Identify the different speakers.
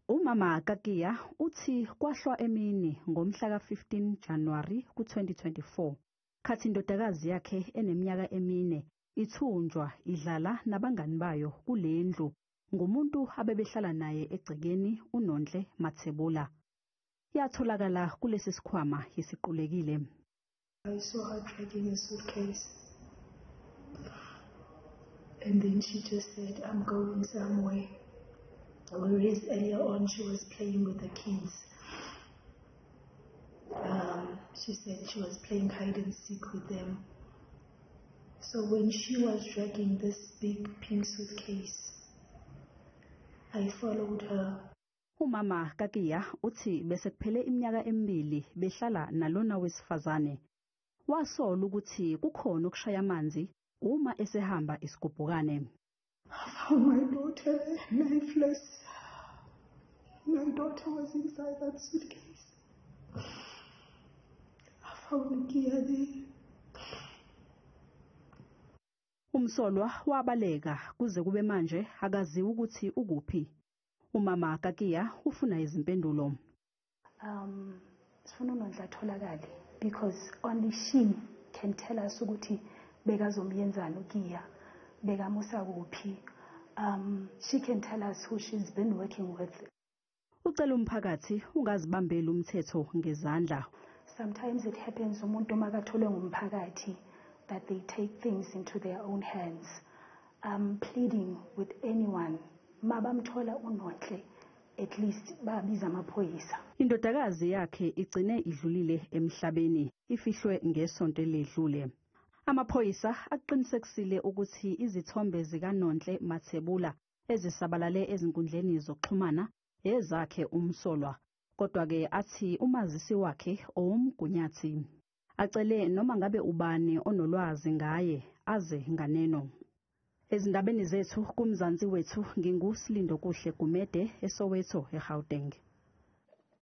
Speaker 1: Umama kaKiya uthi kwahlwa emini ngomhla ka-15 January ku-2024 khathi indodakazi yakhe eneminyaka emine ithunjwa idlala nabangani bayo kulendlu ngumuntu abebehlala naye egcekeni uNonhle Mathebula. Yatholakala kulesi sikhwama isiqulekile.
Speaker 2: I saw her dragging a suitcase. And then she just said, "I'm going somewhere." Whereas earlier on she was playing with the kids. She said she was playing hide and seek with them. So when she was dragging this big pink suitcase, I followed her.
Speaker 1: Umama kaKiya uthi bese kuphele iminyaka emibili behlala nalona wesifazane. Wasola ukuthi kukhona ukushaya amanzi uma esehamba isigubhukane.
Speaker 2: I found my daughter lifeless. My daughter was inside that suitcase. I found Kia there.
Speaker 1: Umsolwa wabaleka kuze kube manje akaziwa ukuthi ukuphi. Umama kaKiya ufuna izimpendulo.
Speaker 3: Sifuna uNonhle atholakale because only she can tell us ukuthi bekazomyenzani uKiya, bekamusa kuphi. She can tell us who she's been working with.
Speaker 1: Ucela umphakathi ungazibambeli umthetho ngezandla.
Speaker 3: Sometimes it happens umuntu makatholwe ngumphakathi that they take things into their own hands. I'm pleading with anyone, mabamthola uNonhle, at least babiza amaphoyisa.
Speaker 1: Indodakazi yakhe igcine idlulile emhlabeni, ifihlwe ngesonto eledlule. Amaphoyisa aqinisekisile ukuthi izithombe zikaNonhle Mathebula ezisabalale ezinkundleni zokuxhumana ezakhe umsolwa. Kodwa-ke athi umazisi wakhe owomgunyathi. Acele noma ngabe ubani onolwazi ngaye aze nganeno. Ezindabeni zethu kuMzansi Wethu, nginguSilindokuhle Gumede eSoweto, eGauteng.